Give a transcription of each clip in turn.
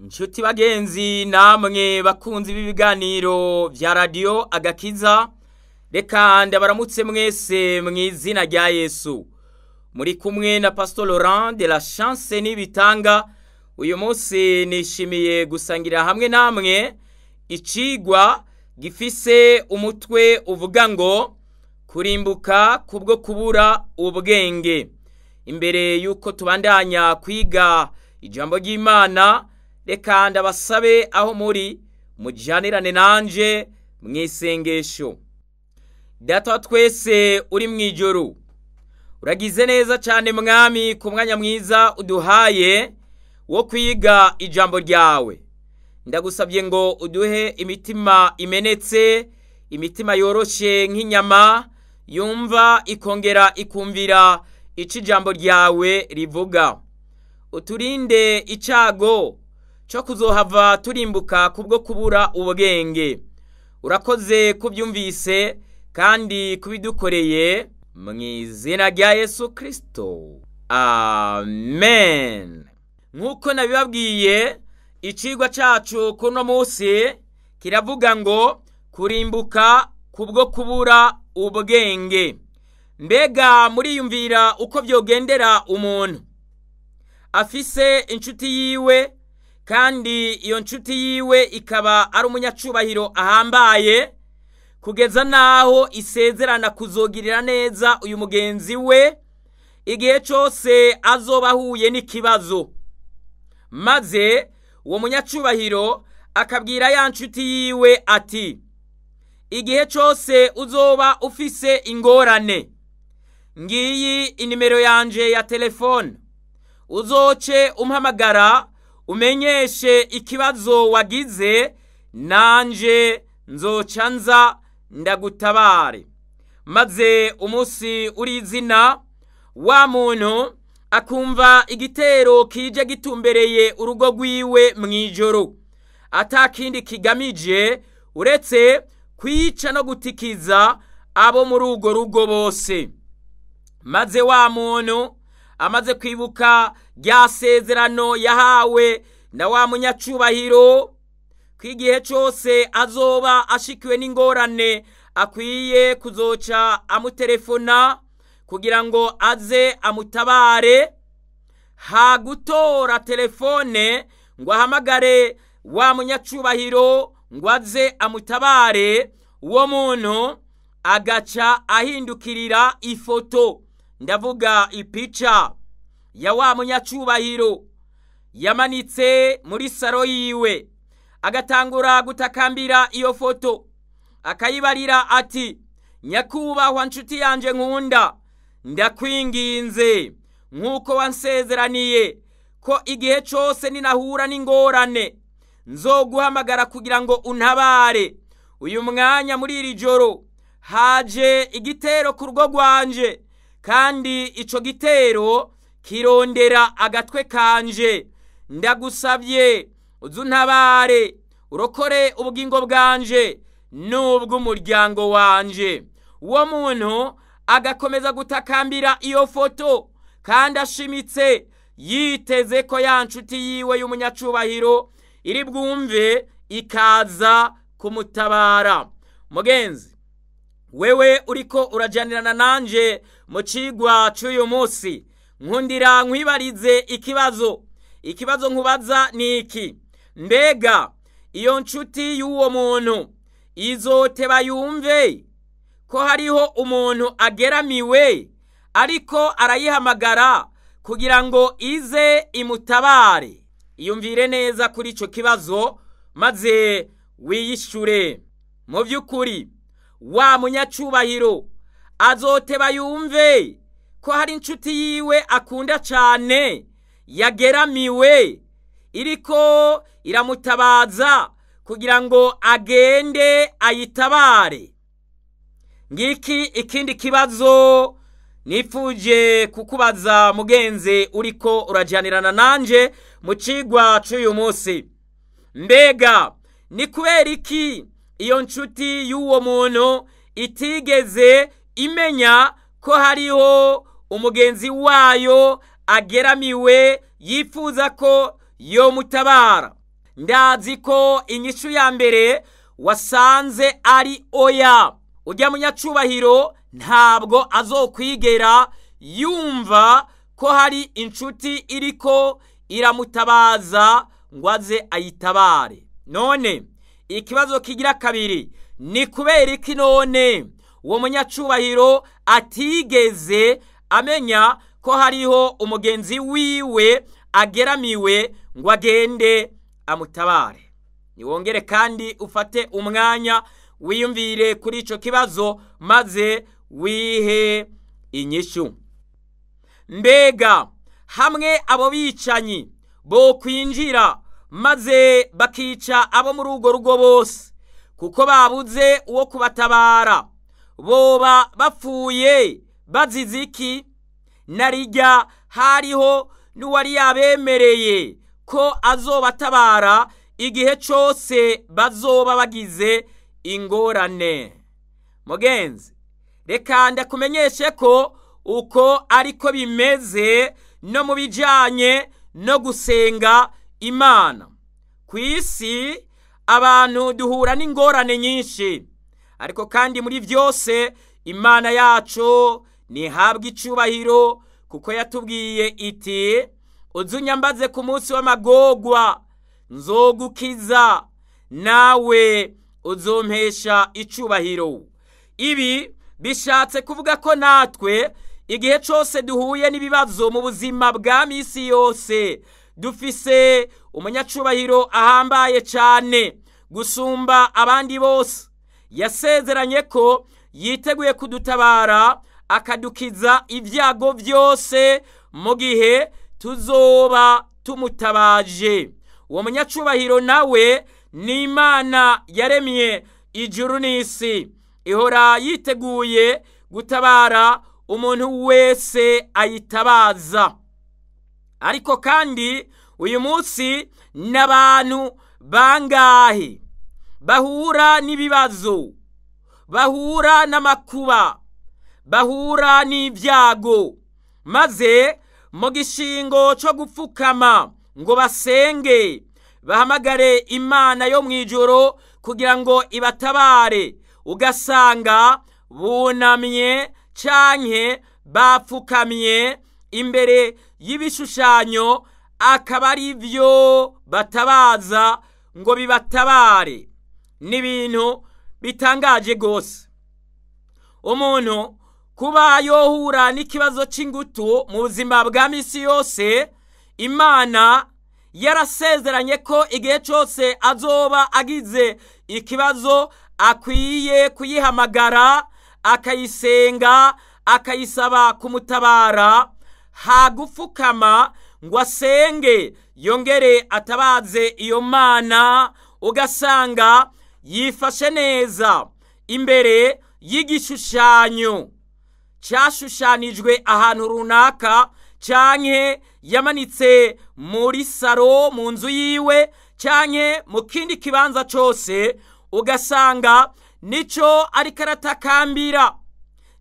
Nshuti bagenzi namwe bakunzi b'ibiganiro vya radio Agakiza, reka ndabaramutse mwese mw'izina rya Yesu. Muri kumwe na Pastor Laurent de la Chance Nibitanga. Uyu munsi nishimiye gusangira hamwe namwe icigwa gifise umutwe uvuga ngo kurimbuka kubwo kubura ubwenge. Imbere yuko tubandanya kwiga ijambo ry'Imana, reka ndabasabe aho muri mujanirane nanje mw'isengesho. Data wa twese uri mw'ijuru, uragize neza cyane mwami ku mwanya mwiza uduhaye wo kwiga ijambo ryawe. Ndagusabye ngo uduhe imitima imenetse, imitima yoroshe nk'inyama, yumva ikongera ikumvira ico ijambo ryawe rivuga. Uturinde icago cyo kuzohava turimbuka kubwo kubura ubwenge. Urakoze kubyumvise kandi kubidukoreye mw'izina rya Yesu Kristo, amen. Nk'uko nabibabwiye, icigwa cacu kuno munsi kiravuga ngo kurimbuka kubwo kubura ubwenge. Mbega muriyumvira uko vyogendera umuntu afise inshuti yiwe, kandi iyo nshuti yiwe ikaba ari umunyacubahiro ahambaye, kugeza naho isezerana kuzogirira neza uyu mugenzi we igihe cose azoba ahuye n'ikibazo. Maze uwo munyacubahiro akabwira ya nshuti yiwe ati: igihe cose uzoba ufise ingorane, ngiyi inimero yanje ya telefone, uzoce umpamagara umenyeshe ikibazo wagize, nanje nzoca nza ndagutabare. Maze umunsi urizina, wa muntu akumva igitero kije gitumbereye urugo rwiwe mw'ijoro, atakindi kigamije uretse kwica no gutikiza abo muri urwo rugo bose. Maze wa muntu amaze kwibuka rya sezerano yahawe na wa munyacubahiro, ko igihe cose azoba ashikiwe n'ingorane akwiye kuzoca amutelefona kugira ngo aze amutabare, ha gutora telefone ngo ahamagare wa munyacubahiro ngo aze amutabare, uwo muntu agaca ahindukirira ifoto, ndavuga ipica ya wa munyacubahiro yamanitse muri saro yiwe, agatangura gutakambira iyo foto, akayibarira ati: nyakubahwa nshuti yanje nkunda, ndakwinginze nk'uko wansezeraniye ko igihe cose ninahura n'ingorane nzoguhamagara kugira ngo untabare. Uyu mwanya muri iri joro haje igitero ku rugo rwanje, kandi ico gitero kirondera agatwe kanje. Ndagusabye uzuntabare, urokore ubugingo bwanje n'ubw'umuryango wanje. Uwo muntu agakomeza gutakambira iyo foto, kandi ashimitse yiteze ko ya nshuti yiwe y'umunyacubahiro iri bwumve ikaza kumutabara. Mugenzi wewe uriko urajanirana nanje mu cigwa c'uyu munsi, nkundira nkwibarize ikibazo. Ikibazo nkubaza ni iki: mbega iyo nshuti y'uwo muntu izoteba yumve ko hariho umuntu ageramiwe ariko arayihamagara kugira ngo ize imutabare? Iyumvire neza kuri ico kibazo maze wiyishure. Mu vy'ukuri wa munyacubahiro azoteba yumve ko hari inshuti yiwe akunda cane yageramiwe iriko iramutabaza kugira ngo agende ayitabare? Ngiki ikindi kibazo nifuje kukubaza mugenzi uriko urajanirana nanje mu cigwa c'uyu munsi. Mbega ni kubera iki iyo nshuti y'uwo muntu itigeze imenya ko hariho umugenzi wayo ageramiwe yifuza ko yomutabara? Ndazi ko inyishu ya mbere wasanze ari oya. Ujya munyacubahiro ntabwo azokwigera yumva ko hari inshuti iriko iramutabaza ngo aze ayitabare. None ikibazo kigira kabiri ni kubera iki none uwo munyacubahiro atigeze amenya ko hariho umugenzi wiwe ageramiwe ngo agende amutabare? Niwongere kandi ufate umwanya wiyumvire kuri ico kibazo maze wihe inyishu. Mbega hamwe abo bicanyi bo kwinjira maze bakica abo muri urwo rugo bose kuko babuze uwo kubatabara, boba bapfuye bazize iki? Narijya hariho n'uwari yabemereye ko azobatabara igihe cose bazoba bagize ingorane. Mugenzi, reka ndakumenyeshe ko uko ariko bimeze no mu bijanye no gusenga Imana. Ku isi abantu duhura n'ingorane nyinshi, ariko kandi muri byose Imana yacu ntihabwa icubahiro, kuko yatubwiye iti: uzunyambaze ku munsi w'amagorwa nzogukiza, nawe uzompesha icubahiro. Ibi bishatse kuvuga ko natwe igihe cose duhuye n'ibibazo mu buzima bwa misi yose dufise umunyacubahiro ahambaye cane gusumba abandi bose. Yasezeranye ko yiteguye kudutabara akadukiza ibyago byose mu gihe tuzoba tumutabaje. Uwo munyacubahiro nawe ni Imana yaremye ijuru n'isi, ihora yiteguye gutabara umuntu wese ayitabaza. Ariko kandi uyu munsi n'abantu bangahe bahura n'ibibazo, bahura n'amakuba, bahura n'ibyago, maze mu gishingo cyo gupfukama ngo basenge bahamagare Imana yo mw'ijoro kugira ngo ibatabare, ugasanga bunamye canke bapfukamye imbere y'ibishushanyo, akaba ari byo batabaza ngo bibatabare. N'ibintu bitangaje gose. Umuntu kuba yohura n'ikibazo c'ingutu mu buzima bwa misi yose, Imana yarasezeranye ko igihe cose azoba agize ikibazo akwiye kuyihamagara, akayisenga, akayisaba kumutabara, hagufukama ngo asenge yongere atabaze iyo Mana, ugasanga yifashe neza imbere y'igishushanyo cyashushanijwe ahantu runaka, canke yamanitse muri saro mu nzu yiwe, canke mu kindi kibanza cose, ugasanga nico ariko aratakambira,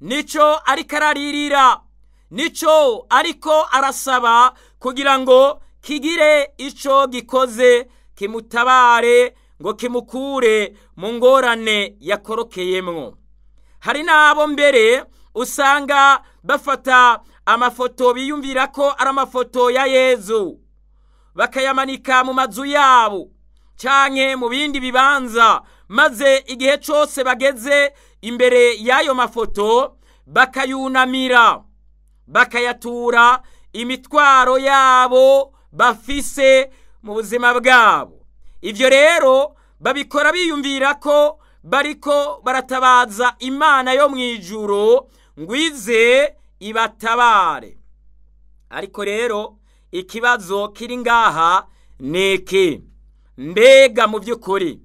nico ariko araririra, nico ariko arasaba kugira ngo kigire ico gikoze kimutabare ngo kimukure mu ngorane yakorokeyemwo. Hari n'abo mbere usanga bafata amafoto biyumvira ko ari amafoto ya Yezu, bakayamanika mu mazu yabo canke mu bindi bibanza, maze igihe cose bageze imbere y'ayo mafoto bakayunamira, bakayatura imitwaro yabo bafise mu buzima bwabo. Ivyo rero babikora biyumvira ko bariko baratabaza Imana yo mw'ijuru ngwize ibatabare. Ariko rero ikibazo kiri ngaha niki: mbega mu by'ukuri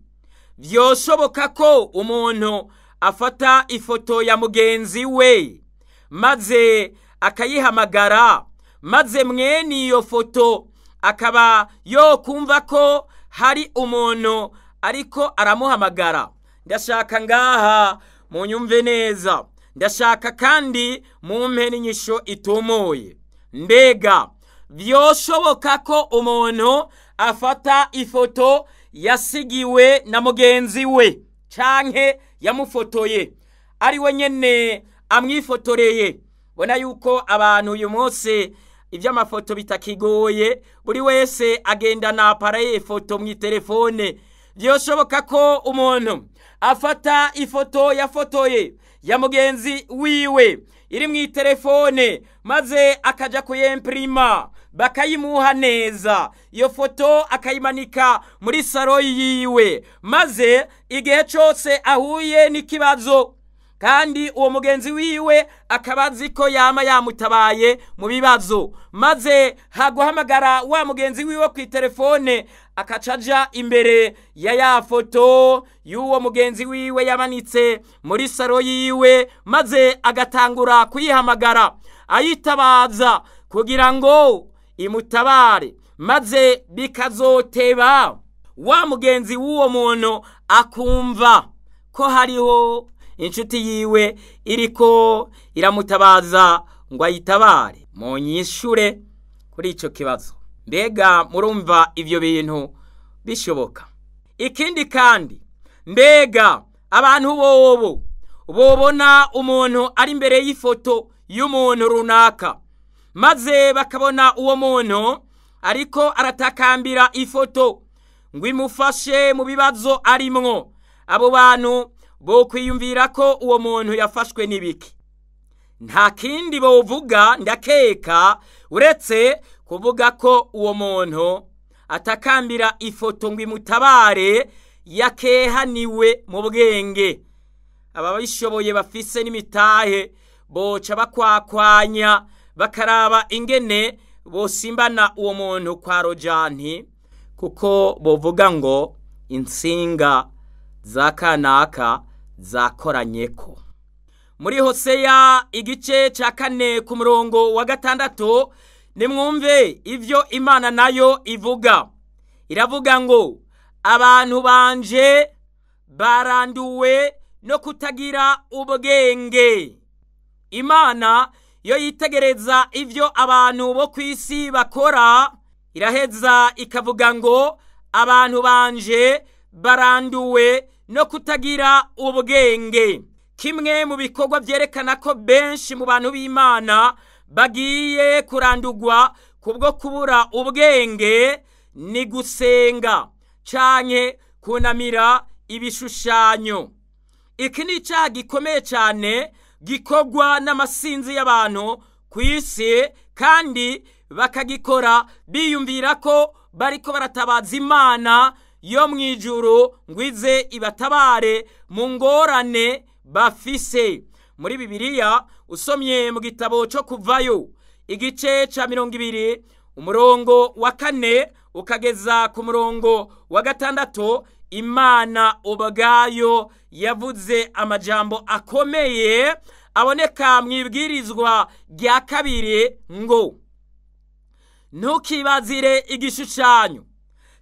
vyoshoboka ko umuntu afata ifoto ya mugenzi we maze akayihamagara, maze mwene iyo foto akaba yokumva ko hari umuntu ariko aramuhamagara? Ndashaka ngaha munyumve neza, ndashaka kandi mumpe n'inyisho itumuye. Mbega vyoshoboka ko umuntu afata ifoto yasigiwe na mugenzi we canke yamufotoye ari we nyene amwifotoreye. Bona yuko abantu uyu munsi iby'amafoto bitakigoye, buri wese agendana appareil foto mu telefone. Byoshoboka ko umuntu afata ifoto yafotoye ya mugenzi wiwe iri mu telefone, maze akaja kuyemprima bakayimuha neza, iyo foto akayimanika muri saro yiwe, maze igihe cyose ahuye n'ikibazo kandi uwo mugenzi wiwe akaba azi ko yama yamutabaye mu bibazo, maze haguhamagara wa mugenzi wiwe ku telefone akacaja imbere ya ya foto y'uwo mugenzi wiwe yamanitse muri saro yiwe, maze agatangura kuyihamagara ayitabaza kugira ngo imutabare, maze bikazoteba wa mugenzi w'uwo muntu akumva ko hariho inshuti yiwe iriko iramutabaza ngo ayitabare. Munyishure kuri ico kibazo. Mbega murumva ivyo bintu bishoboka? Ikindi kandi, mbega abantu bobo bobona umuntu ari imbere y'ifoto y'umuntu runaka, maze bakabona uwo muntu ariko aratakambira ifoto ngo imufashe mu bibazo arimwo, abo bantu bo kwiyumvira ko uwo muntu yafashwe n'ibiki? Nta kindi bovuga ndakeka uretse kuvuga ko uwo muntu atakambira ifoto ngo imutabare yakehaniwe mu bwenge. Ababishoboye bafise n'imitahe boca bakwakwanya bakaraba ingene bosimbana uwo muntu kwa rojanti, kuko bovuga ngo insinga za kanaka zakoranyeko. Muri Hoseya igice ca 4 ku murongo wa 6, nimwumve ivyo Imana nayo ivuga. Iravuga ngo abantu banje baranduwe no kutagira ubwenge. Imana yo yitegereza ivyo abantu bo kwisi bakora, iraheza ikavuga ngo abantu banje baranduwe no kutagira ubwenge. Kimwe mu bikorwa byerekana ko benshi mu bantu b'Imana bagiye kurandurwa kubwo kubura ubwenge ni gusenga canke kunamira ibishushanyo. Iki ni icaha gikomeye cyane gikorwa n'amasinzi y'abantu ku isi, kandi bakagikora biyumvira ko bariko baratabaza Imana yo mu ijuru ngo ize ibatabare mu ngorane bafise. Muri Bibiliya usomye mu gitabo cyo Kuvayo igice ca 20 umurongo wa 4 ukageza ku murongo wa 6, Imana ubwayo yavuze amajambo akomeye aboneka mu ibwirizwa rya 2 ngo ntukibazire igishushanyo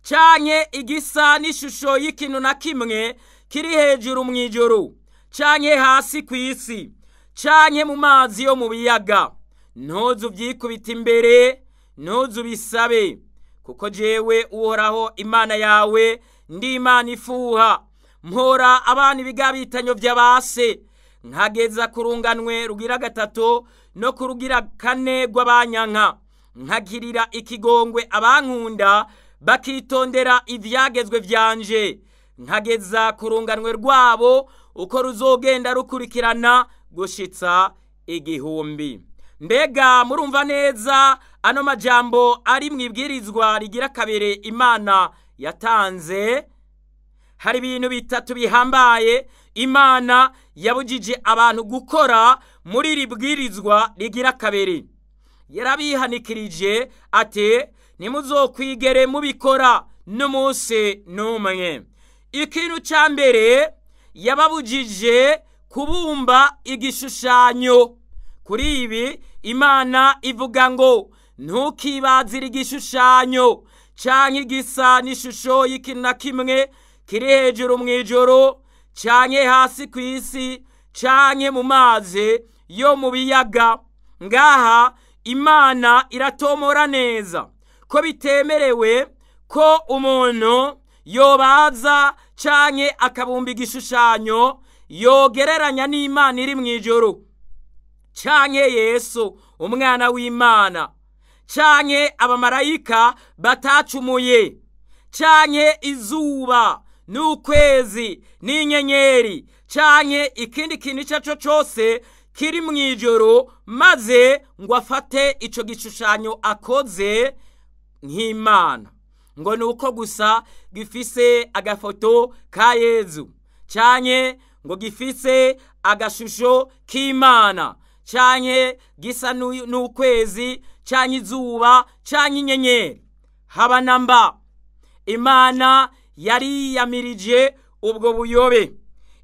canke igisa n'ishusho y'ikintu na kimwe kiri hejuru mu ijuru canke hasi ku isi canke mu mazi yo mu biyaga, ntuzu byikubita imbere, ntuzu bisabe, kuko jewe Uhoraho Imana yawe ndi Imana ifuha, mpora abana ibigabitanyo by'abase, nkageza kurunganwe rugira 3 no kurugira 4 rw'abanyanka, nkagirira ikigongwe abankunda bakitondera ivyagezwe vyanje, nkageza kurunganwe rwabo uko ruzogenda rukurikirana gushitsa 1000. Mbega murumva neza ano majambo ari mu ibwirizwa rigira 2 Imana yatanze? Hari ibintu bitatu bihambaye Imana yabujije abantu gukora muri iri bwirizwa rigira 2. Yarabihanikirije ati ntimuzokwigere mubikora n'umunsi n'umwe. Ikintu ca mbere yababujije kubumba igishushanyo. Kuri ibi Imana ivuga ngo ntukibazire igishushanyo canke igisa n'ishusho y'ikintu na kimwe kiri hejuru mu ijuru canke hasi ku isi canke mu mazi yo mu biyaga. Ngaha Imana iratomora neza ko bitemerewe ko umuntu yobaza canke akabumba igishushanyo yogereranya n'Imana iri mu ijuru, canke Yesu umwana w'Imana, canke abamarayika batacumuye, canke izuba n'ukwezi n'inyenyeri, canke ikindi kintu icyo ari cyo cyose kiri mu ijoro, maze ngo afate icyo gishushanyo akoze nk'Imana, ngo ni uko gusa gifise agafoto ka Yezu, canke ngo gifise agashusho k'Imana, canke gisa n'ukwezi, canke izuba, canke inyenyeri. Haba na mba. Imana yariyamirije ubwo buyobe.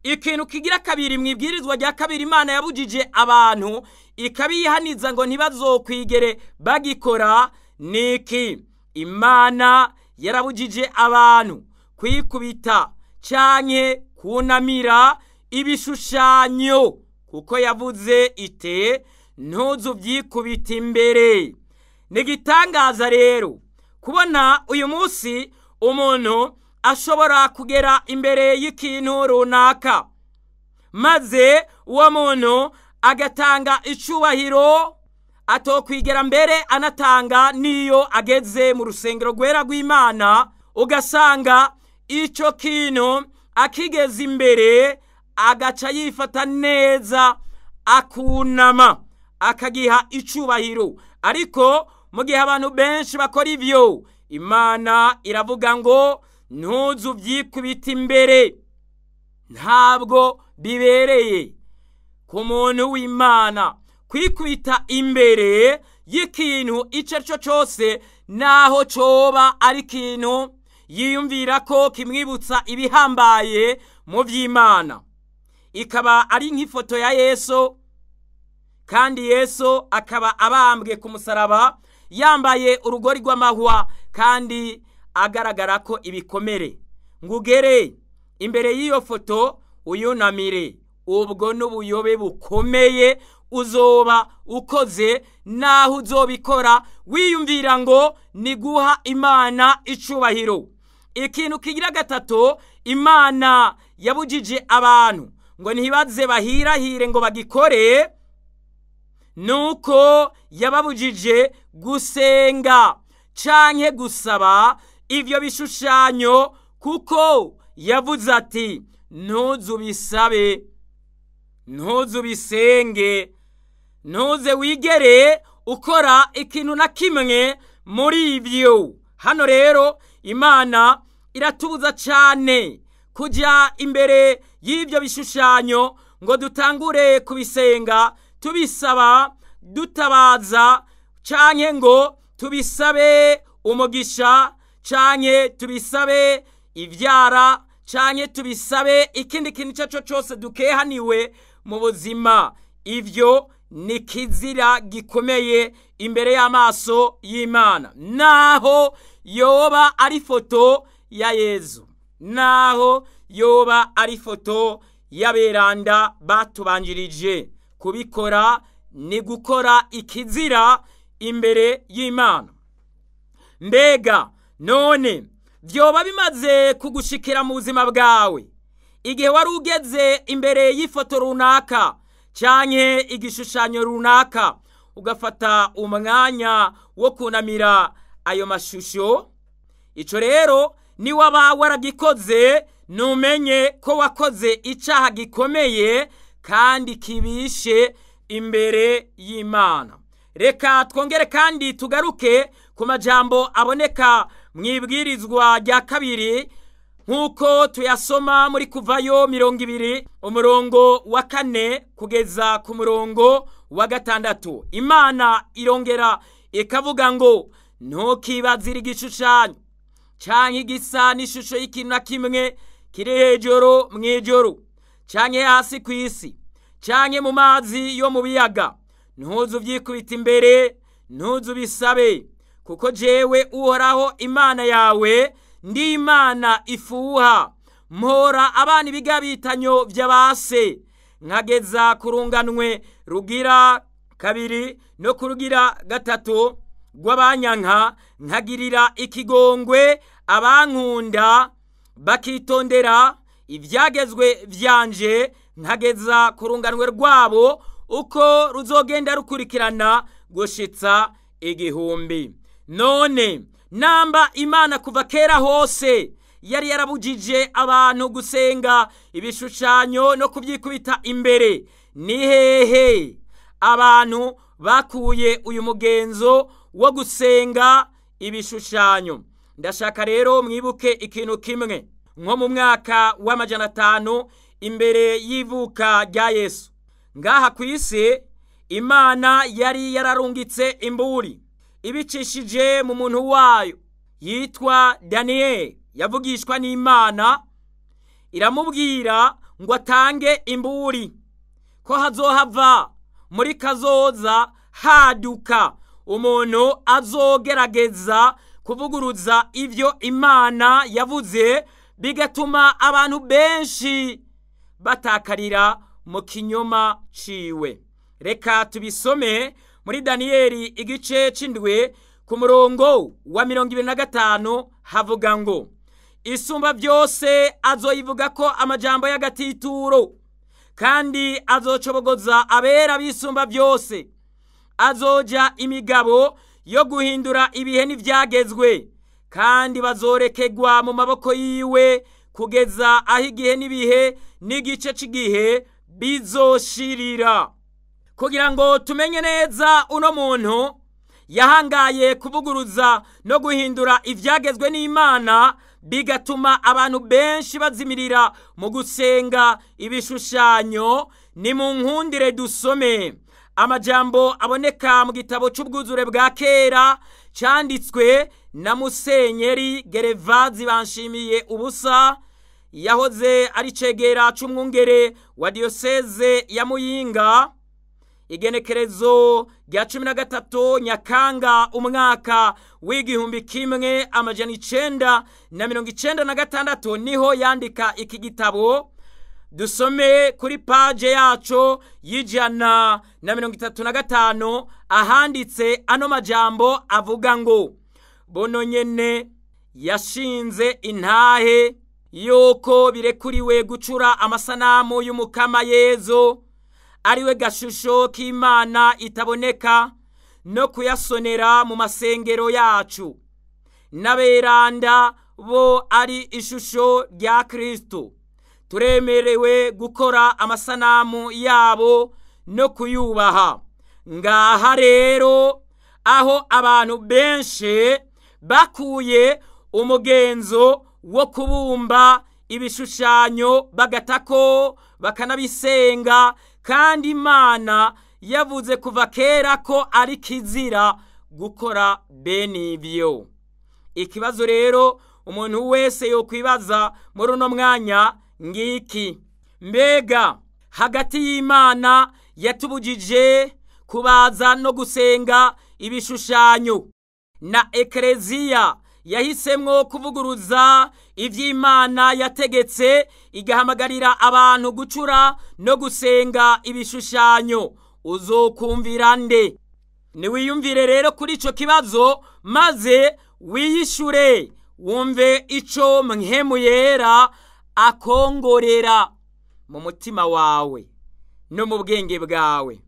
Ikintu kigira kabiri mu ibwirizwa rya kabiri Imana yabujije abantu ikabihaniza ngo ntibazokwigere bagikora niki? Imana yarabujije abantu kwikubita canke kunamira ibishushanyo, kuko yavuze ite ntuzuvyikubita imbere. Ni igitangaza rero kubona uyu munsi umuntu ashobora kugera imbere y'ikintu runaka, maze uwo muntu agatanga icubahiro atokwigera mbere anatanga n'iyo ageze mu rusengero rwera rw'Imana, ugasanga ico kintu akigeze imbere agaca yifata neza, akunama, akagiha icubahiro. Ariko mu gihe abantu benshi bakora ivyo, Imana iravuga ngo ntuzuvyikubita imbere. Ntabwo bibereye ku muntu w'Imana kwikubita imbere y'ikintu icyo ari cyo cyose, naho coba ari ikintu yiyumvira ko kimwibutsa ibihambaye mu by'Imana, ikaba ari nk'ifoto ya Yesu, kandi Yesu akaba abambwe ku musaraba yambaye urugori rw'amahwa kandi agaragara ko ibikomere, ngo ugere imbere y'iyo foto uyunamire. Ubwo n'ubuyobe bukomeye uzoba ukoze, naho uzobikora wiyumvira ngo ni guha Imana icubahiro. Ikintu kigira gatatu Imana yabujije abantu ngo ntibaze bahirahire ngo bagikore, nuko yababujije gusenga canke gusaba ivyo bishushanyo, kuko yavuze ati ntuzubisabe, ntuzubisenge, ntuze wigere ukora ikintu na kimwe muri ivyo. Hano rero Imana iratubuza cane kujya imbere y'ivyo bishushanyo ngo dutangure kubisenga, tubisaba, dutabaza, canke ngo tubisabe umugisha, canke tubisabe ivyara, canke tubisabe ikindi kintu icyo cyo cyose dukehaniwe mu buzima. Ivyo ni kizira gikomeye imbere y'amaso y'Imana, naho yoba ari foto ya Yezu, naho yoba ari foto y'aberanda batubanjirije. Kubikora ni gukora ikizira imbere y'Imana. Mbega none vyoba bimaze kugushikira mu buzima bwawe, igihe wari ugeze imbere y'ifoto runaka canke igishushanyo runaka, ugafata umwanya wo kunamira ayo mashusho? Ico rero niwaba waragikoze, numenye ko wakoze icaha gikomeye kandi kibishe imbere y'Imana. Reka twongere kandi tugaruke ku majambo aboneka mu ibwirizwa rya kabiri nk'uko tuyasoma muri Kuvayo 20 umurongo wa 4 kugeza ku murongo wa 6. Imana irongera ikavuga ngo ntukibazire igishushanyo canke igisa n'ishusho y'ikintu na kimwe kiri hejuru mw'ijuru, canke hasi kw'isi, canke mu mazi yo mu biyaga. Ntuzuvyikubita imbere, ntuzubisabe, kuko jewe Uhoraho Imana yawe ndi Imana ifuha, mpora abana ibigabitanyo vy'abase, nkageza kurunganwe rugira kabiri no kurugira gatatu rw'abanyanka, nkagirira ikigongwe Abankunda bakitondera ibyagezwe byanje nkageza ku runganwe rwabo uko ruzogenda rukurikirana gushitsa 1000. None namba Imana kuva kera hose yari yarabujije abantu gusenga ibishushanyo no kubyikubita imbere, ni hehe abantu bakuye uyu mugenzo wo gusenga ibishushanyo? Ndashaka rero mwibuke ikintu kimwe. Nko mu mwaka wa 500 imbere y'ivuka rya Yesu, ngaha ku isi Imana yari yararungitse imburi ibicishije mu muntu wayo yitwa Daniyeli. Yavugishwa n'Imana iramubwira ngo atange imburi ko hazohava muri kazoza haduka umuntu azogerageza kuvuguruza ivyo Imana yavuze, bigatuma abantu benshi batakarira mu kinyoma ciwe. Reka tubisome muri Daniyeli igice c'indwi ku murongo wa 25, havuga ngo: Isumba byose azoyivuga ko amajambo y'agatituro, kandi azocobogoza abera bisumba byose. Azoja imigabo yo guhindura ibihe n'ivyagezwe, kandi bazorekegwa mu maboko yiwe kugeza aho igihe n'ibihe n'igice c'igihe bizoshirira. Kugira ngo tumenye neza uno muntu yahangaye kuvuguruza no guhindura ivyagezwe n'Imana, bigatuma abantu benshi bazimirira mu gusenga ibishushanyo, ni mu nkundire dusome amajambo aboneka mu gitabo c'ubwuzure bwa kera canditswe na Musenyeri Gerevazi Banshimiye Ubusa, yahoze ari cegera c'umwungere wa diyoseze ya Muyinga, igenekerezo rya 13 Nyakanga umwaka wa 1996 niho yandika iki gitabo. Dusome kuri paje yaco y'135 ahanditse ano majambo avuga ngo: Bono nyene yashinze intahe yuko birekuriwe gucura amasanamu y'umukama Yezu, ariwe gashusho k'Imana itaboneka, no kuyasonera mu masengero yacu. N'aberanda bo ari ishusho rya Kristo, turemerewe gukora amasanamu yabo no kuyubaha. Ngaha rero aho abantu benshi bakuye umugenzo wo kubumba ibishushanyo bagatako bakanabisenga, kandi Imana yavuze kuva kera ko ari kizira gukora bene ivyo. Ikibazo rero umuntu wese yokwibaza muri uno mwanya ngiki: mbega hagati y'Imana yatubujije kubaza no gusenga ibishushanyo na Ekleziya yahisemwo kuvuguruza ivy'Imana yategetse igahamagarira abantu gucura no gusenga ibishushanyo, uzokumvira nde? Niwiyumvire rero kuri ico kibazo maze wiyishure, wumve ico Mpwemu Yera akongorera mu mutima wawe no mu bwenge bwawe.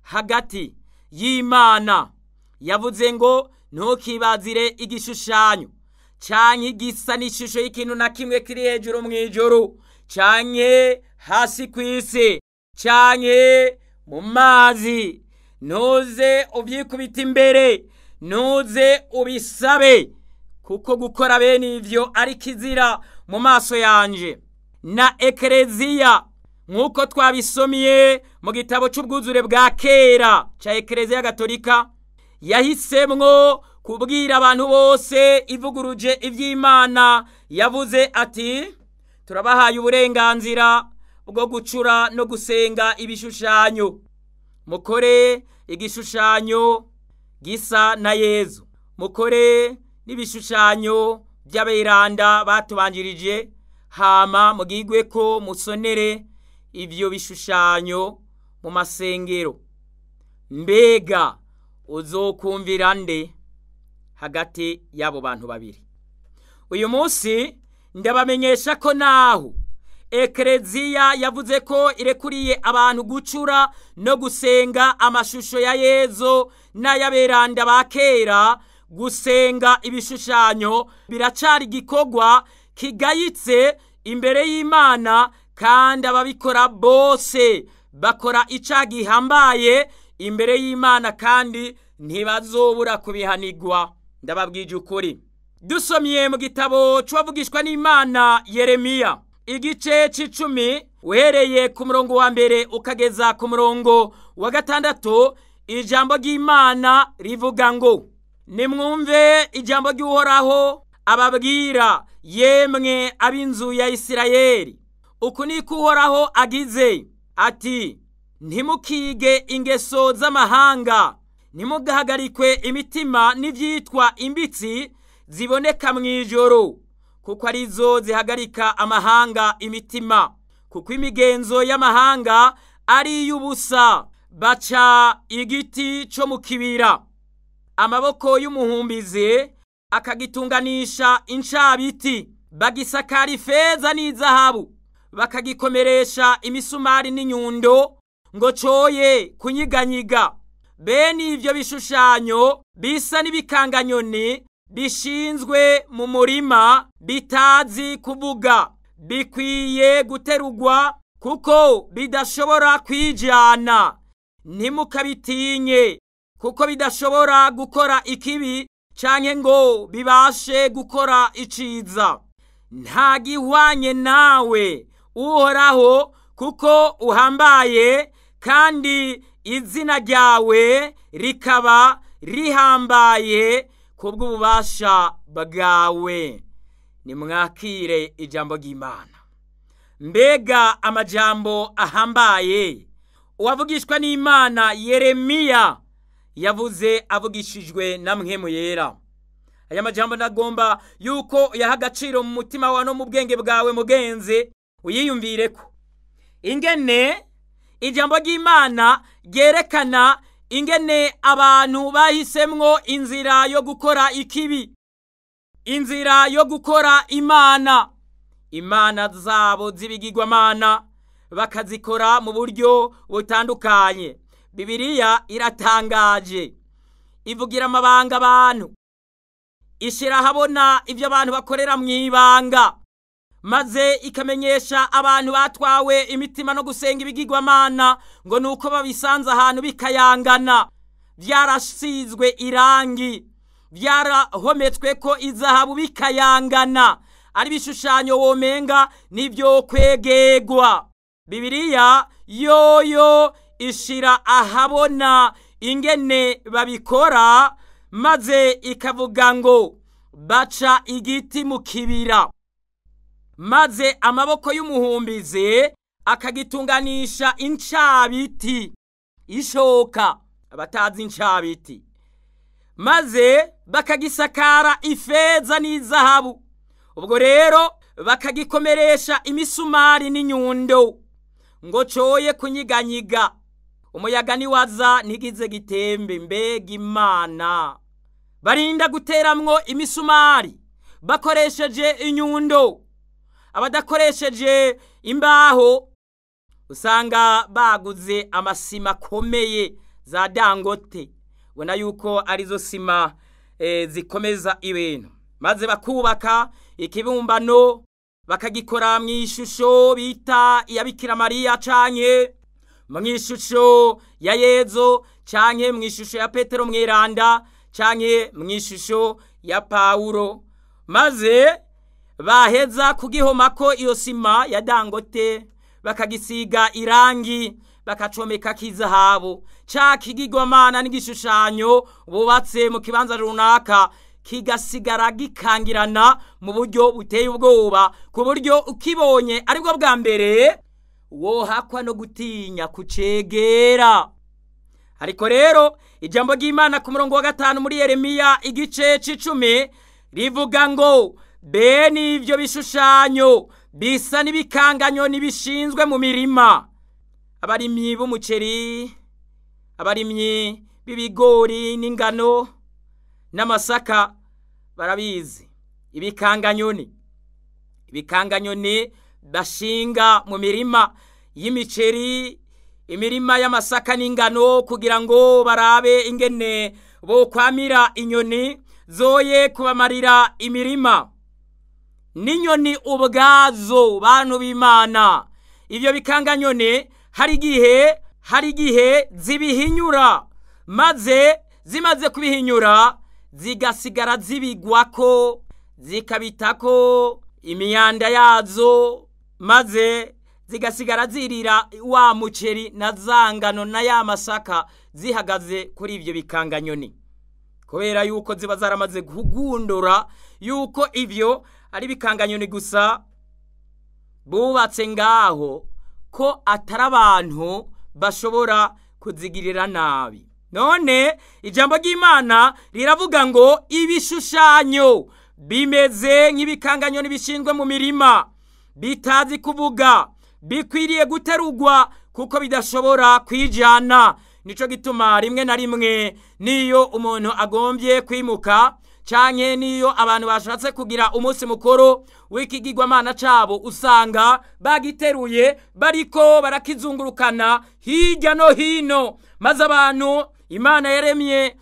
Hagati y'Imana yavuze ngo ntukibazire igishushanyo canke igisa n'ishusho y'ikintu na kimwe kiri hejuru mw'ijuru, canke hasi kw'isi, canke mu mazi. Ntuze uvyikubita imbere, ntuze ubisabe, kuko gukora bene ivyo ari kizira mu maso yanje. Na Ekleziya nk'uko twabisomye mu gitabo c'ubwuzure bwa kera ca Ekleziya Gatolika, yahisemwo kubwira abantu bose ivuguruje ivy'Imana yavuze ati: turabahaye uburenganzira bwo gucura no gusenga ibishushanyo. Mukore igishushanyo gisa na Yezu, mukore n'ibishushanyo by'aberanda batubanjirije, hama mugigwe ko musonere ivyo bishushanyo mu masengero. Mbega uzokumvira nde hagati y'abo bantu babiri? Uyu munsi ndabamenyesha ko naho Ekereziya yavuze ko irekuriye abantu gucura no gusenga amashusho ya Yezu n'ay'aberanda ba kera, gusenga ibishushanyo biracari igikorwa kigayitse imbere y'Imana, kandi ababikora bose bakora icaha gihambaye imbere y'Imana kandi ntibazobura kubihanirwa. Ndababwije ukuri. Dusomye mu gitabo c'uwavugishwa n'Imana Yeremiya igice c'icumi, uhereye ku murongo wa mbere ukageza ku murongo wa gatandatu, ijambo ry'Imana rivuga ngo: nimwumve ijambo ry'Uhoraho ababwira, yemwe ab'inzu ya Isirayeli. Uku niko Uhoraho agize ati: ntimukige ingeso z'amahanga, ntimugahagarikwe imitima n'ivyitwa imbitsi ziboneka mw'ijoro, kuko arizo zihagarika amahanga imitima. Kuko imigenzo y'amahanga ari iy'ubusa, baca igiti co mu kibira, amaboko y'umuhumbizi akagitunganisha incabiti, bagisakara ifeza n'izahabu, bakagikomeresha imisumari n'inyundo ngo coye kunyiganyiga. Bene ivyo bishushanyo bisa n'ibikanganyoni bishinzwe mu murima, bitazi kuvuga, bikwiye guterugwa kuko bidashobora kwijana. Ntimukabitinye kuko bidashobora gukora ikibi canke ngo bibashe gukora iciza. Nta gihwanye nawe Uhoraho, kuko uhambaye kandi izina ryawe rikaba rihambaye kubw'ububasha bwawe. Nimwakire ijambo ry'Imana. Mbega amajambo ahambaye uwavugishwa n'Imana Yeremiya yavuze avugishijwe na Mpwemu Yera. Aya majambo ndagomba yuko yaha agaciro mu mutima wawe no mu bwenge bwawe mugenzi, uyiyumvireko ingene ijambo ry'Imana ryerekana ingene abantu bahisemwo inzira yo gukora ikibi, inzira yo gukora imana, imana zabo z'ibigirwamana bakazikora mu buryo butandukanye. Bibiliya iratangaje, ivugira amabanga abantu, ishira ahabona ibyo abantu bakorera mu ibanga, maze ikamenyesha abantu batwawe imitima no gusenga ibigirwamana ngo nuko babisanze ahantu bikayangana, byarasizwe irangi, byarahometswe ko izahabu bikayangana, ari ibishushanyo womenga nibyo kwegegwa. Bibiliya yoyo ishira ahabona ingene babikora, maze ikavuga ngo baca igiti mu kibira, maze amaboko y'umuhumbizi akagitunganisha incabiti ishoka, abatazi incabiti, maze bakagisakara ifeza n'izahabu. Ubwo rero bakagikomeresha imisumari n'inyundo ngo coye kunyiganyiga, umuyaga niwaza ntigize gitembe. Mbega Imana! Barinda guteramwo imisumari bakoresheje inyundo. Abadakoresheje imbaho usanga baguze amasima akomeye za Dangote, ubona yuko arizo sima zikomeza ibintu, maze bakubaka ikibumbano bakagikora mu ishusho bita iya Bikira Mariya canke mu ishusho ya Yezu canke mu ishusho ya Petero Mweranda canke mu ishusho ya Pawulo, maze baheza kugihomako iyo sima ya Dangote, bakagisiga irangi, bakacomeka kizahabu. Ca kigirwamana n'igishushanyo bubatse mu kibanza runaka kigasigara gikangirana mu buryo buteye ubwoba, ku buryo ukibonye aribwo bwa mbere wohakwa no gutinya kucegera. Ariko rero ijambo ry'Imana ku murongo wa 5 muri Yeremiya igice c'icumi rivuga ngo bene ivyo bishushanyo bisa n'ibikanganyo nibishinzwe mu mirima. Abarimyi b'umuceri, abarimyi b'ibigori n'ingano n'amasaka barabizi. Ibikanganyoni, ibikanganyoni bashinga mu mirima y'imiceri, imirima y'amasaka n'ingano, kugira ngo barabe ingene bokwamira inyoni zoye kubamarira imirima. N'inyoni ubwazo, bantu b'Imana, ibyo bikanganyoni hari igihe zibihinyura, maze zimaze kubihinyura zigasigara zibigwako, zikabitako imyanda yazo, maze zigasigara zirira wa muceri na za ngano na ya masaka zihagaze kuri ibyo bikanganyoni, kubera yuko ziba zaramaze kugundura yuko ibyo ari bikanganyoni gusa bubatse ngaho, ko atari abantu bashobora kuzigirira nabi. None ijambo ry'Imana riravuga ngo ibishushanyo bimeze nk'ibikanganyoni bishinzwe mu mirima, bitazi kuvuga, bikwiriye guterugwa kuko bidashobora kwijana. Nico gituma rimwe na rimwe niyo umuntu agombye kwimuka, canke niyo abantu bashatse kugira umunsi mukuru w'ikigirwamana cabo, usanga bagiteruye bariko barakizungurukana hirya no hino. Maze abantu Imana yaremye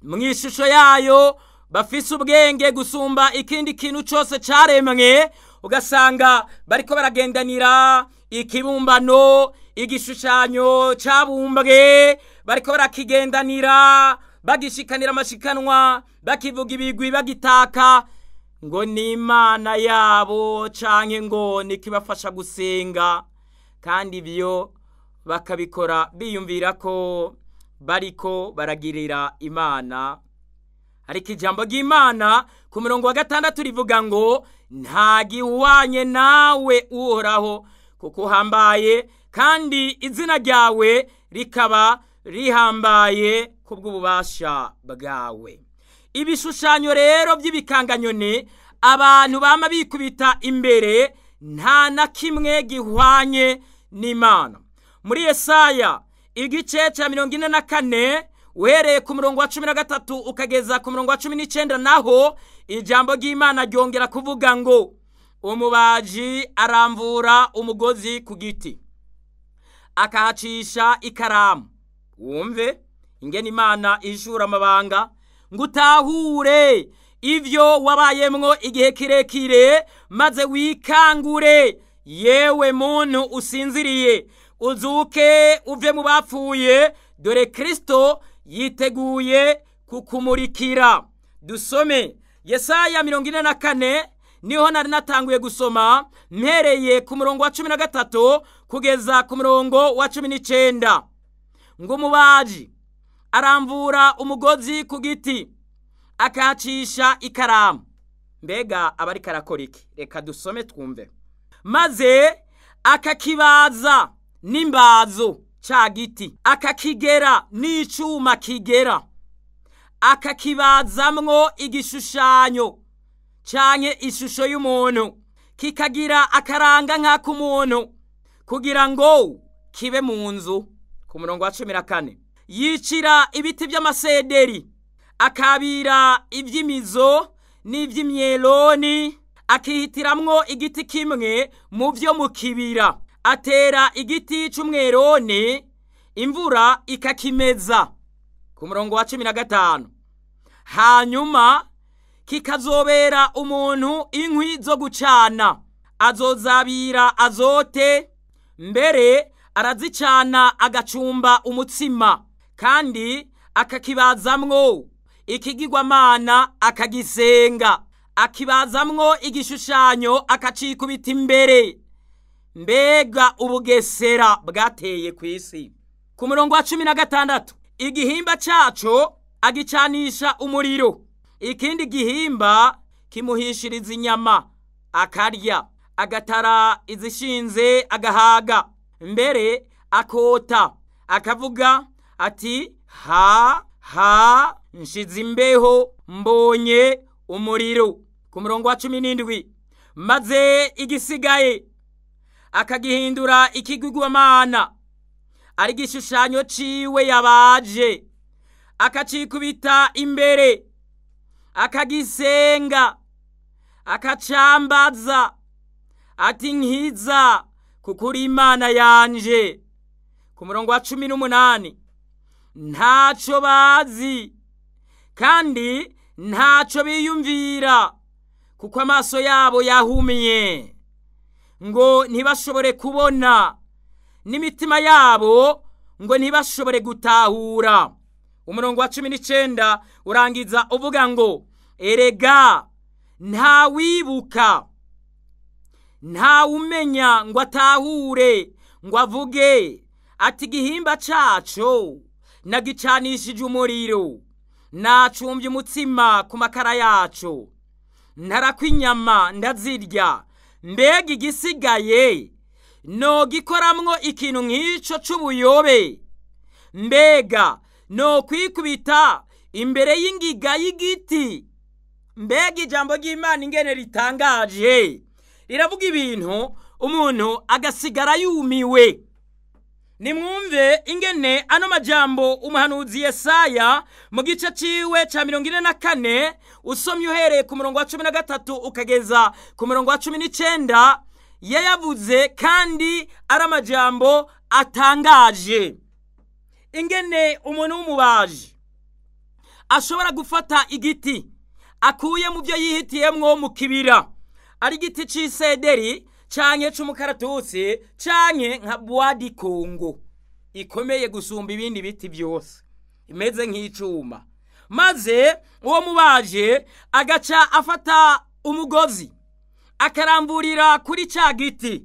mu ishusho yayo, bafise ubwenge gusumba ikindi kintu cose caremwe, ugasanga bariko baragendanira ikibumbano, igishushanyo cabumbwe, bariko barakigendanira, bagishikanira amashikanwa, bakivuga ibigwi, bagitaka ngo ni Imana yabo canke ngo nikibafasha gusenga. Kandi ibyo bakabikora biyumvira ko bariko baragirira Imana. Ariko ijambo ry'Imana ku murongo wa 6 rivuga ngo nta gihwanye nawe, Uhoraho, kuko uhambaye, kandi izina ryawe rikaba rihambaye kubw'ububasha bwawe. Ibishushanyo rero by'ibikanganyoni abantu bama bikubita imbere, nta na kimwe gihwanye n'Imana. Muri Yesaya igice cya 44, uhereye ku murongo wa 13 ukageza ku murongo wa 19, naho ijambo ry'Imana ryongera kuvuga ngo umubaji aramvura umugozi ku giti, akahacisha ikaramu. Wumve ingene Imana ishura amabanga ngo utahure ivyo wabayemwo igihe kirekire, maze wikangure, yewe muntu usinziriye, uzuke uve mu bapfuye, dore Kristo yiteguye kukumurikira. Dusome Yesaya 44, niho nari natanguye gusoma, mpereye ku murongo wa 13 kugeza ku murongo wa 19, ngo umubaji aramvura umugozi ku giti, akahacisha ikaramu. Mbega aba ariko arakora iki? Reka dusome twumve. Maze akakibaza n'imbazo ca giti, akakigera n'icuma kigera, akakibazamwo igishushanyo canke ishusho y'umuntu, kikagira akaranga nk'ak'umuntu, kugira ngo kibe mu nzu. Ku murongo wa 14, yicira ibiti by'amasederi, akabira iby'imizo n'iby'imyeloni, akihitiramwo igiti kimwe mu byo mu kibira, atera igiti c'umweroni, imvura ikakimeza. Ku murongo wa 15, hanyuma kikazobera umuntu inkwi zo gucana, azozabira azote, mbere arazicana agacumba umutsima. Kandi akakibazamwo ikigirwamana akagisenga, akibazamwo igishushanyo akacikubita imbere. Mbega ubugesera bwateye ku isi! Ku murongo wa 16, igihimba caco agicanisha umuriro, ikindi gihimba kimuhishiriza inyama akarya, agatara izishinze agahaga, mbere akota akavuga ati: "Ha ha, nshize imbeho, mbonye umuriro." Ku murongo wa 17, maze igisigaye akagihindura ikigirwamana, ari igishushanyo ciwe yabaje, akacikubita imbere, akagisenga. Akacambaza ati nkiza kuko uri Imana yanje. Ku murongo wa 18, ntaco bazi kandi ntaco biyumvira, kuko amaso yabo yahumye ngo ntibashobore kubona, n'imitima yabo ngo ntibashobore gutahura. Umurongo wa 19 urangiza uvuga ngo erega ntawibuka, ntawumenya ngo atahure, ngo avuge ati igihimba caco nagicanishije umuriro, nacumbye umutsima ku makara yaco, ntarakwa inyama ndazirya, mbega igisigaye nogikoramwo ikintu nk'ico c'ubuyobe? Mbega nokwikubita imbere y'ingiga y'igiti? Mbega ijambo ry'Imana ingene ritangaje! Riravuga ibintu umuntu agasigara yumiwe. Nimwumve ingene ano majambo umuhanuzi Yesaya mu gice ciwe ca 44, usomye uhereye ku murongo wa 13 ukageza ku murongo wa 19, yayavuze kandi ari amajambo atangaje. Ingene umuntu w'umubaji ashobora gufata igiti akuye mu byo yihitiyemwo mu kibira, ari igiti c'isederi canke c'umukaratusi canke nka bois du Congo ikomeye gusumba ibindi biti byose, imeze nk'icuma, maze uwo mubaje agaca afata umugozi akaramburira kuri ca giti,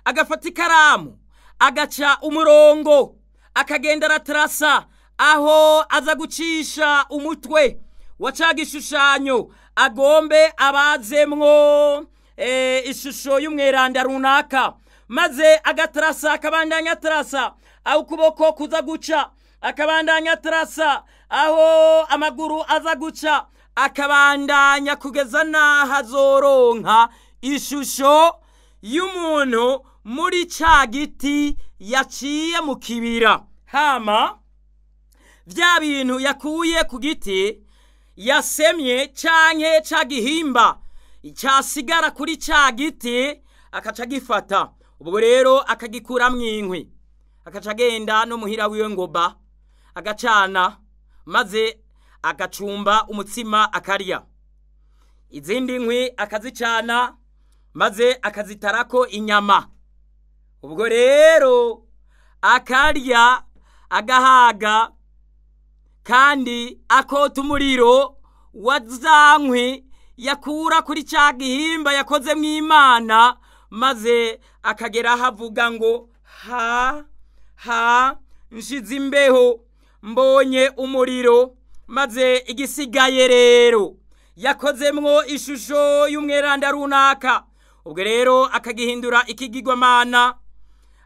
agafata ikaramu agaca umurongo, akagenda aratarasa aho aza gucisha umutwe wa ca gishushanyo agombe abazemwo ishusho y'umweranda runaka, maze agatarasa, akabandanya atarasa aho ukuboko kuza guca, akabandanya atarasa aho amaguru aza guca, akabandanya kugeza n'aho azoronka ishusho y'umuntu muri ca giti yaciye mu kibira. Hama vya bintu yakuye ku giti yasemye canke ca gihimba cyasigara kuri ca giti akaca gifata, ubwo rero akagikuramwo inkwi, akaca agenda no muhira wiwe ngoba agacana, maze agacumba umutsima akarya, izindi nkwi akazicana maze akazitarako inyama, ubwo rero akarya agahaga, kandi akota umuriro wa za nkwi yakura kuri ca gihimba yakozemwo Imana, maze akagera aho avuga ngo ha ha, nshize imbeho mbonye umuriro, maze igisigaye rero yakozemwo ishusho y'umweranda runaka, ubwo rero akagihindura ikigirwamana,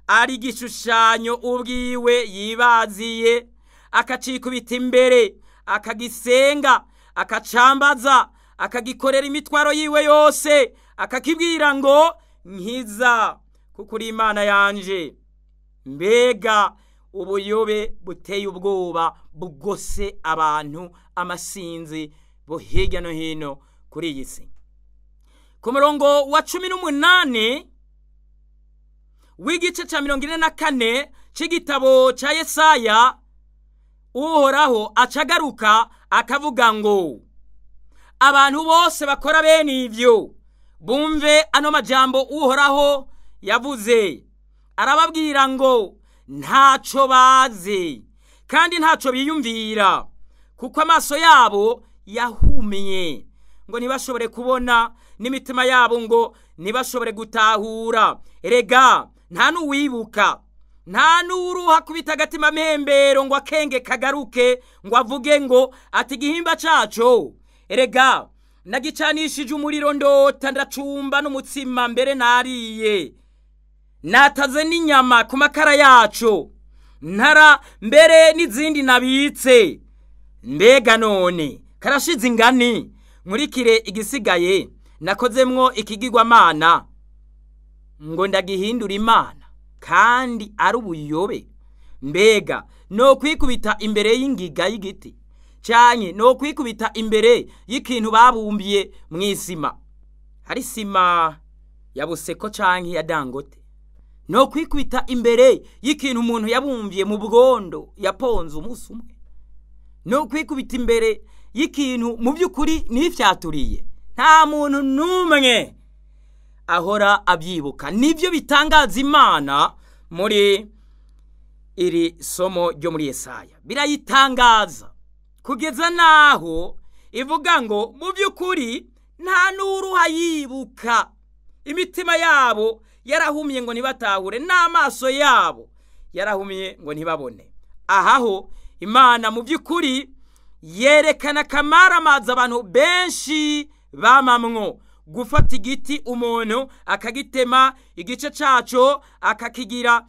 ari igishushanyo ubwiwe yibaziye, akacikubita imbere, akagisenga, akacambaza, akagikorera imitwaro yiwe yose, akakibwira ngo nkiza kuko uri Imana yanje. Mbega ubuyobe buteye ubwoba bugose abantu amasinzi bo hirya no hino kuri iyi si. Ku murongo wa 18 w'igice ca 44 c'igitabo ca Yesaya, Uhoraho acagaruka akavuga ngo abantu bose bakora bene ivyo bumve ano majambo Uhoraho yavuze. Arababwira ngo ntaco bazi kandi ntaco biyumvira, kuko amaso yabo yahumye ngo ntibashobore kubona, n'imitima yabo ngo ntibashobore gutahura. Erega nta n'uwibuka, nta n'uruha kubita agatima mpembero ngo akenge kagaruke ngo avuge ngo ati igihimba caco erega nagicanishije umuriro ndota ndacumba n'umutsima mbere nariye, nataze n'inyama ku makara yaco, ntara mbere n'izindi nabitse. Mbega none karashize ingani, nkurikire igisigaye nakozemwo ikigirwamana ngo ndagihindura Imana kandi ari ubuyobe? Mbega no kwikubita imbere y'ingiga y'igiti canke no kwikubita imbere y'ikintu babumbiye mw'isima? Hari sima ya Buseko canke ya Dangote? No kwikubita imbere y'ikintu umuntu yabumviye mu bwondo yaponze umunsi umwe? No kwikubita imbere y'ikintu mu by'ukuri nifyaturiye? Nta muntu n'umwe ahora abyibuka. Nibyo bitangaza Imana muri iri somo ryo muri Yesaya. Birayitangaza kugeza naho ivuga ngo mu by'ukuri nta n'uruha yibuka. Imitima yabo yarahumye ngo ntibatahure, n'amaso yabo yarahumye ngo ntibabone. Ahaho Imana mu by'ukuri yerekana akamaramaza abantu benshi bamamwo. Gufata igiti umuntu akagitema igice caco akakigira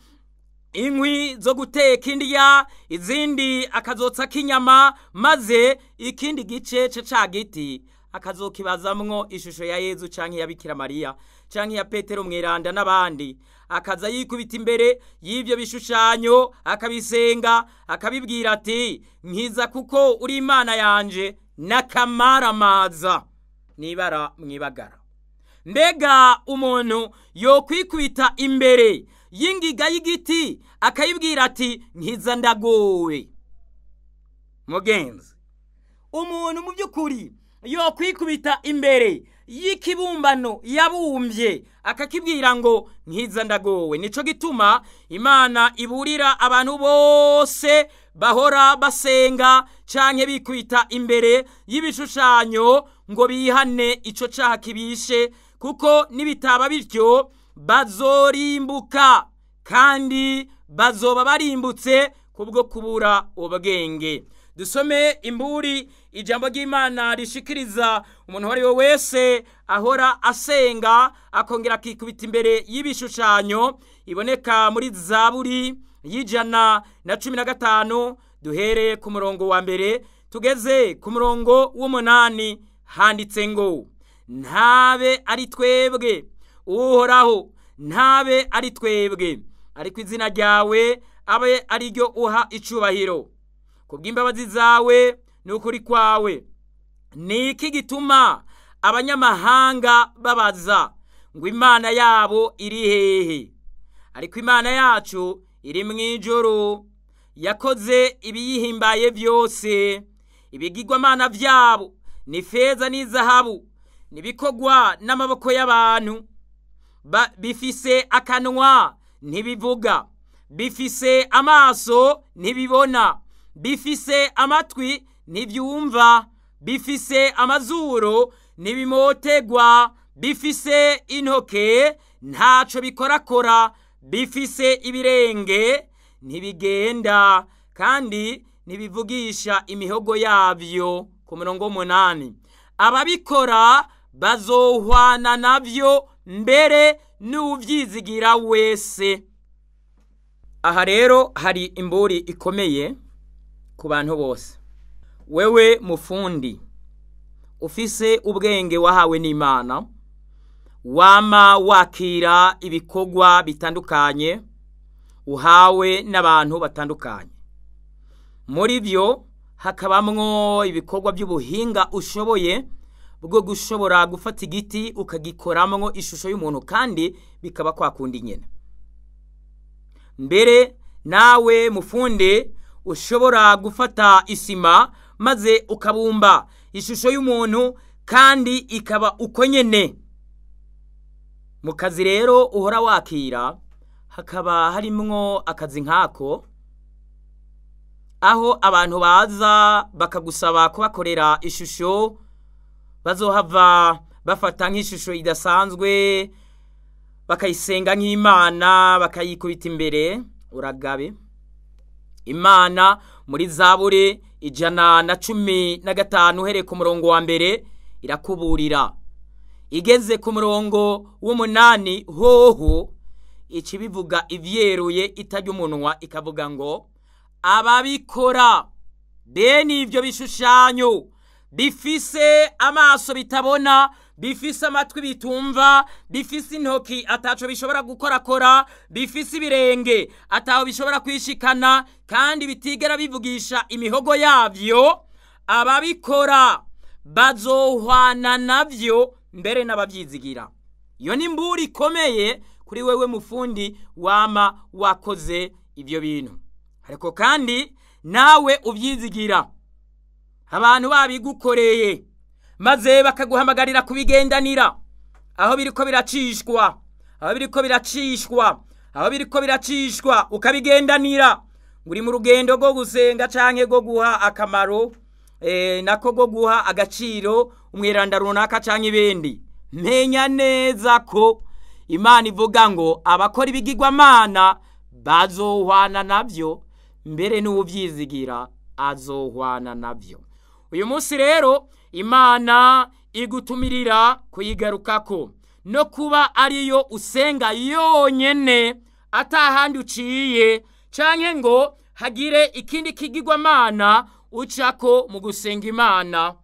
inkwi zo guteka indya, izindi akazotsa k'inyama, maze ikindi gice ca giti akazokibazamwo ishusho ya Yezu canke ya Bikira Mariya canke ya Petero Mweranda n'abandi. Akaza yikubita imbere y'ivyo bishushanyo, akabisenga, akabibwira ati nkiza kuko uri Imana yanje. N'akamaramaza nibara mwibagara. Mbega umuntu yokwikubita imbere y'ingiga y'igiti akayibwira ati nkiza ndagowe? Mugenzi, umuntu mu by'ukuri yokwikubita imbere y'ikibumbano yabumbye akakibwira ngo nkiza ndagowe? Nico gituma Imana iburira abantu bose bahora basenga canke bikubita imbere y'ibishushanyo ngo bihane ico caha kibishe, kuko nibitaba bityo bazorimbuka, kandi bazoba barimbutse kubwo kubura ubwenge. Dusome imburi ijambo ry'Imana rishikiriza umuntu uwo ari we wese ahora asenga akongera akikubita imbere y'ibishushanyo, iboneka muri Zaburi y'115, duhereye ku murongo wa 1 tugeze ku murongo w'8. Handitse ngo ntabe ari twebwe Uhoraho, ntabe ari twebwe, ariko izina ryawe abe ari ryo uha icubahiro kubw'imbabazi zawe n'ukuri kwawe. Niki gituma abanyamahanga babaza ngo Imana yabo iri hehe? Ariko Imana yacu iri mw'ijuru, yakoze ibiyihimbaye byose. Ibigirwamana byabo ni feza n'izahabu, nibikogwa n'amaboko y'abantu. Bifise akanwa ntibivuga, bifise amaso ntibibona, bifise amatwi ntibyumva, bifise amazuru ntibimotegwa, bifise intoke ntaco bikorakora, bifise ibirenge ntibigenda, kandi ntibivugisha imihogo yabyo. Ku murongo 8, ababikora bazohwana navyo mbere n'uvyizigira wese. Aha rero hari imburi ikomeye ku bantu bose. Wewe mufundi ufise ubwenge wahawe n'Imana, wama wakira ibikorwa bitandukanye uhawe n'abantu batandukanye, muri byo hakabamwo ibikorwa by'ubuhinga ushoboye bwo gushobora gufata igiti ukagikoramwo ishusho y'umuntu, kandi bikaba kwakundi nyene. Mbere nawe mufunde ushobora gufata isima maze ukabumba ishusho y'umuntu kandi ikaba uko nyene. Mu kazi rero uhora wakira hakaba harimwo akazi nkako, aho abantu baza bakagusaba kubakorera ishusho bazohava bafata nk'ishusho idasanzwe bakayisenga nk'Imana, bakayikubita imbere. Uragabe Imana muri Zaburi 115 uhereye ku murongo wa 1 irakuburira. Igeze ku murongo w'8 hoho ikibivuga ivyeruye itajya umunwa, ikavuga ngo ababikora bene ivyo bishushanyo bifise amaso bitabona, bifise amatwi bitumva, bifise intoki ataco bishobora gukorakora, bifise ibirenge ataho bishobora kwishikana, kandi bitigera bivugisha imihogo yavyo, ababikora bazohwana navyo mbere n'ababyizigira. Iyo ni imburi ikomeye kuri wewe mufundi wama wakoze ibyo bintu. Ariko kandi nawe ubyizigira, abantu babigukoreye maze bakaguhamagarira kubigendanira aho biriko biracishwa, aho biriko biracishwa, aho biriko biracishwa, ukabigendanira. Uri mu rugendo rwo gusenga canke rwo guha akamaro, nako rwo guha agaciro umweranda runaka canke ibindi. Menya neza ko Imana ivuga ngo abakora ibigirwamana bazohwana navyo, mbere n'uwuvyizigira azohwana navyo. Uyu munsi rero Imana igutumirira kuyigarukako no kuba ariyo usenga yonyene, atahandi uciye canke ngo hagire ikindi kigirwamana ucako mu gusenga Imana.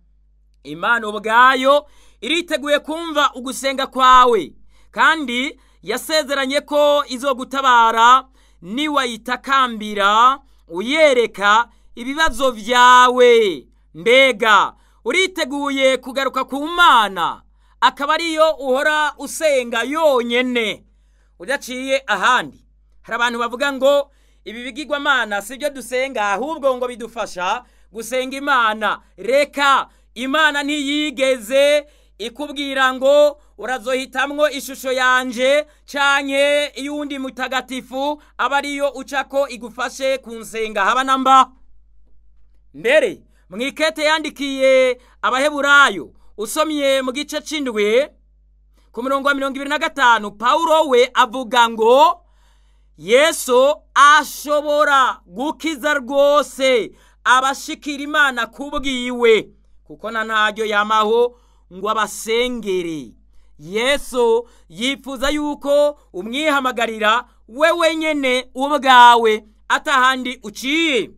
Imana ubwayo iriteguye kumva ugusenga kwawe, kandi yasezeranye ko izogutabara niwayitakambira uyereka ibibazo vyawe. Mbega uriteguye kugaruka ku Mana akaba ariyo uhora usenga yonyene udaciye ahandi? Hari abantu bavuga ngo ibi bigirwamana sibyo dusenga, ahubwo ngo bidufasha gusenga Imana. Reka, Imana ntiyigeze ikubwira ngo urazohitamwo ishusho yanje canke iyundi mutagatifu aba ariyo ucako igufashe kunsenga, haba namba. Mbere mwikete yandikiye Abaheburayo, usomye mu gice c'indwi ku murongo wa 25, Paulo we avuga ngo Yesu ashobora gukiza rwose abashikira Imana kubwiwe, kuko na ntaryo yamaho ngo abasengere. Yesu yifuza yuko umwihamagarira wewe nyene ubwawe atahandi uciye,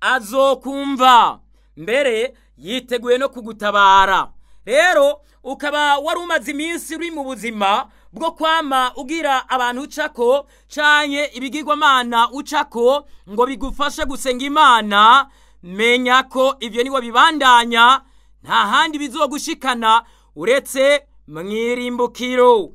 azokumva, mbere yiteguye no kugutabara. Rero ukaba wari umaze iminsi uri mu buzima bwo kwama ugira abantu ucako canke ibigirwamana ucako ngo bigufashe gusenga Imana, menya ko ivyo niwe bibandanya, nta handi bizogushikana uretse mwirimbukiro.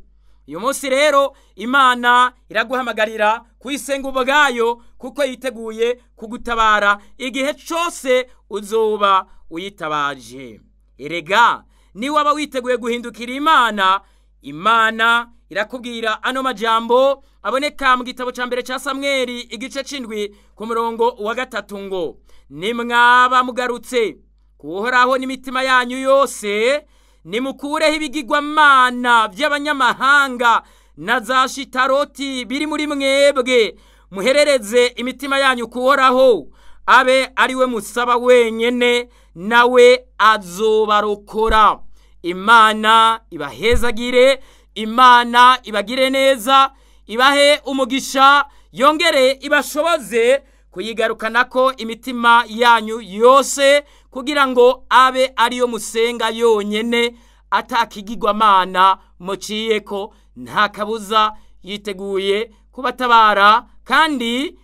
Uyu munsi rero Imana iraguhamagarira kuyisenga ubwayo, kuko yiteguye kugutabara igihe cose uzoba uyitabaje. Erega niwaba witeguye guhindukira Imana, Imana irakubwira ano majambo aboneka mu gitabo ca mbere ca Samweli igice c'indwi ku murongo wa 3 ngo nimwaba mugarutse kuhoraho n'imitima yanyu yose, nimukureho ibigirwamana by'abanyamahanga na za shitaroti biri muri mwebwe, muherereze imitima yanyu kuhoraho, abe ariwe musaba wenyene, nawe azobarokora. Imana ibahezagire, Imana ibagire neza, ibahe umugisha, yongere ibashoboze kuyigarukanako imitima yanyu yose, kugira ngo abe ariyo musenga yonyene, atakigirwamana muciyeko. Nta kabuza yiteguye kubatabara, kandi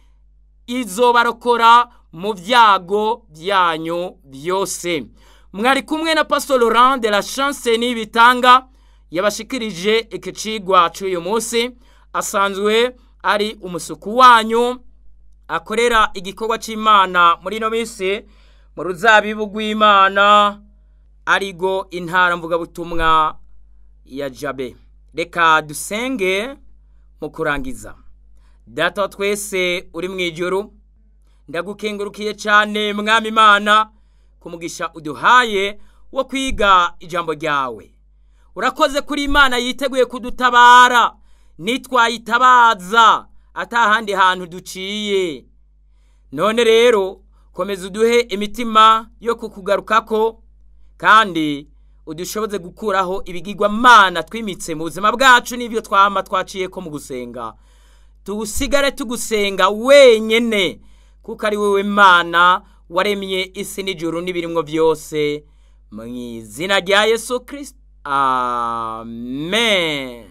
izobarokora mu byago byanyu byose. Mwari kumwe na Pastor Laurent de la Chance Nibitanga, yabashikirije ikicigwa cy'uyu munsi. Asanzwe ari umusuku wanyu, akorera igikorwa c'Imana muri no minsi mu ruzabibu rw'Imana, arigo intara mvugabutumwa ya Jabe. Reka dusenge mu kurangiza. Data wa twese uri mu ijuru, ndagukengurukiye cyane Mwami Imana kumugisha uduhaye wo kwiga ijambo ryawe. Urakoze kuri Imana yiteguye kudutabara nitwayitabaza atahandi hantu duciye. None rero komeza uduhe imitima yo kukugarukako, kandi udushoboze gukuraho ibigirwamana twimitse mu buzima bwacu n'ibyo twama twaciye ko mu gusenga. Tusigare tugusenga wenyene, kuko ari wewe Mana waremye isi n'ijuru n'ibirimwo byose. Mu izina rya Yesu Kristo, amen.